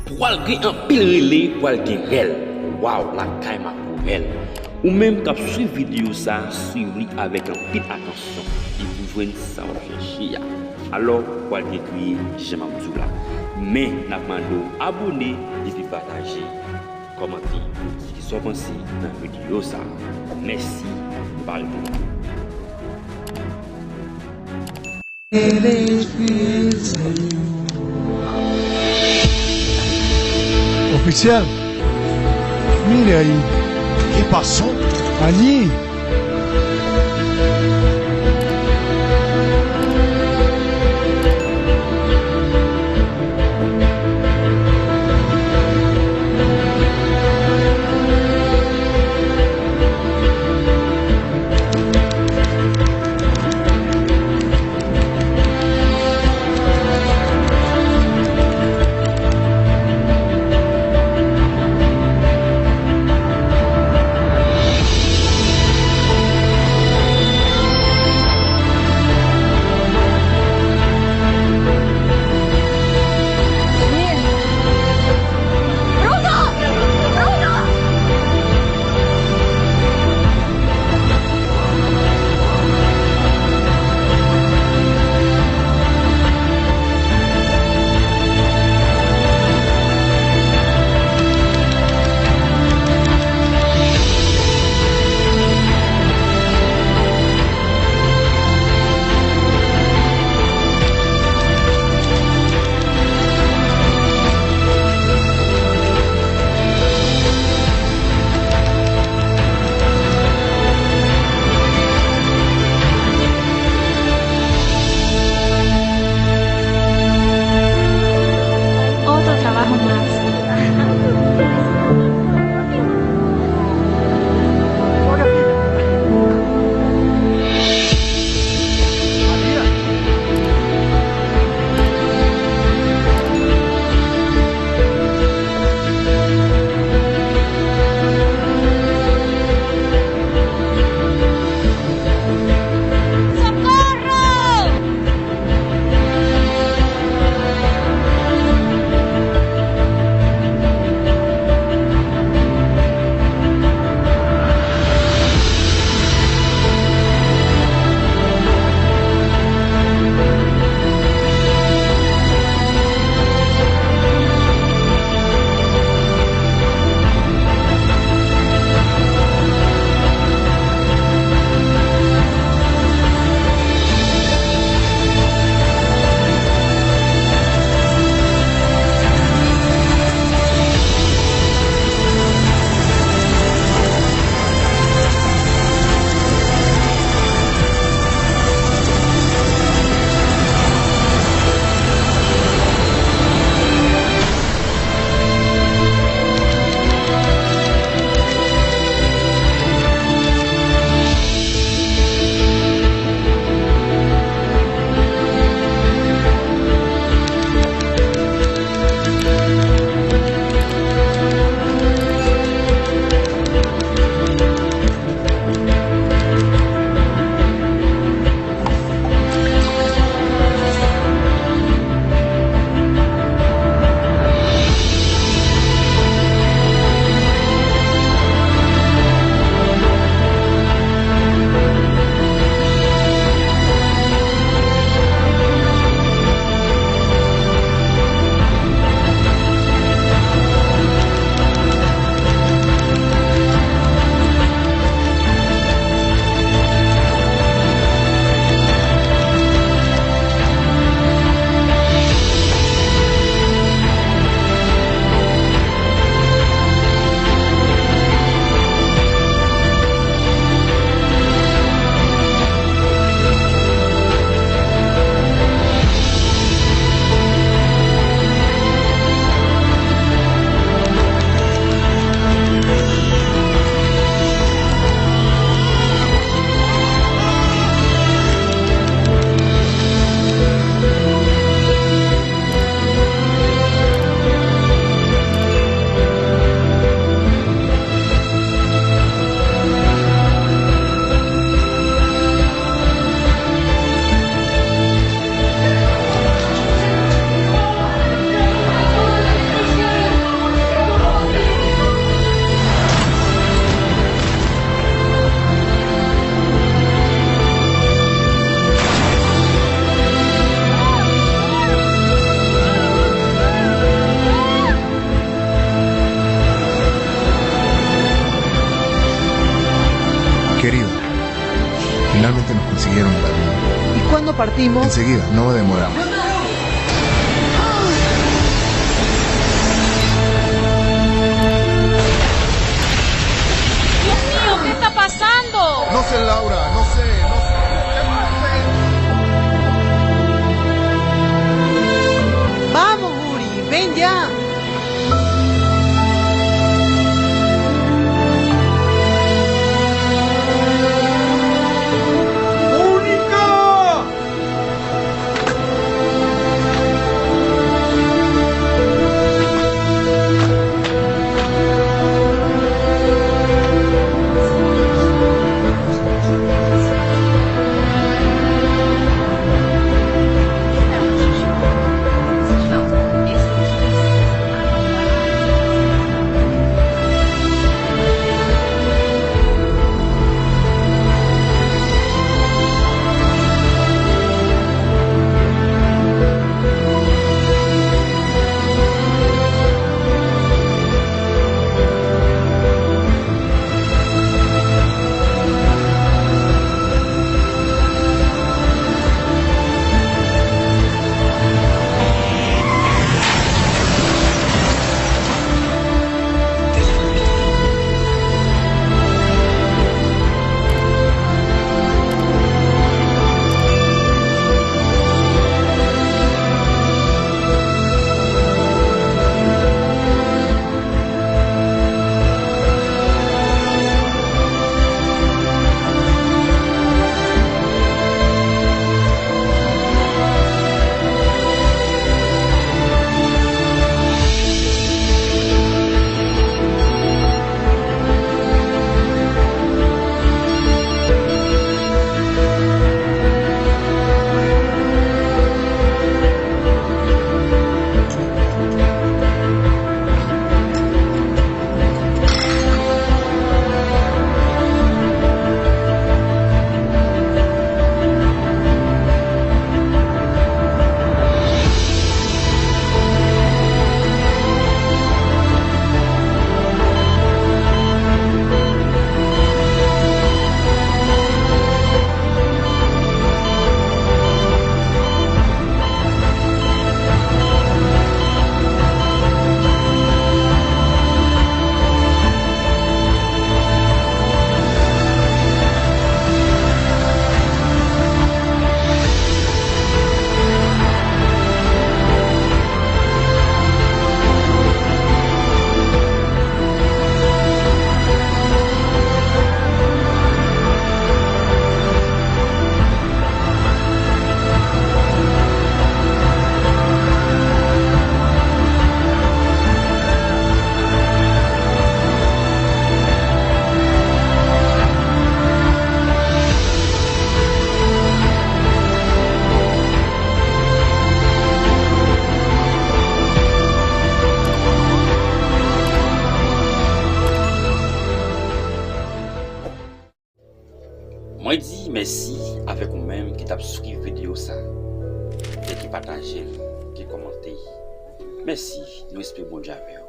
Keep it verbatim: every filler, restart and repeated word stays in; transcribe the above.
Pwal gen anpil rele, pwal gen rèl. Waw, lakay makorèl. Ou menm k ap swiv videyo sa, swiv li avèk anpil atansyon. Epi pou jwenn sa w ap chèche a. Alò, pwal gen kriye, jan m ap di w la. Men, n ap mande w abòne, epi pataje, kòmante, pou di sa w panse nan videyo sa. Mèsi, nou pa rete lontan. Ofisyèl, Mireille, e pa son, Annie. Partimos. Enseguida, no demoramos. Dios mío, ¿qué está pasando? No sé, Laura, no sé, no sé. ¿Qué más? Vamos, Juli, ven ya. Mwen di mèsi avèk ou menm ki t ap swiv videyo sa, e ki pataje l, ki kòmante. Mèsi, nou espere Bondye avè w.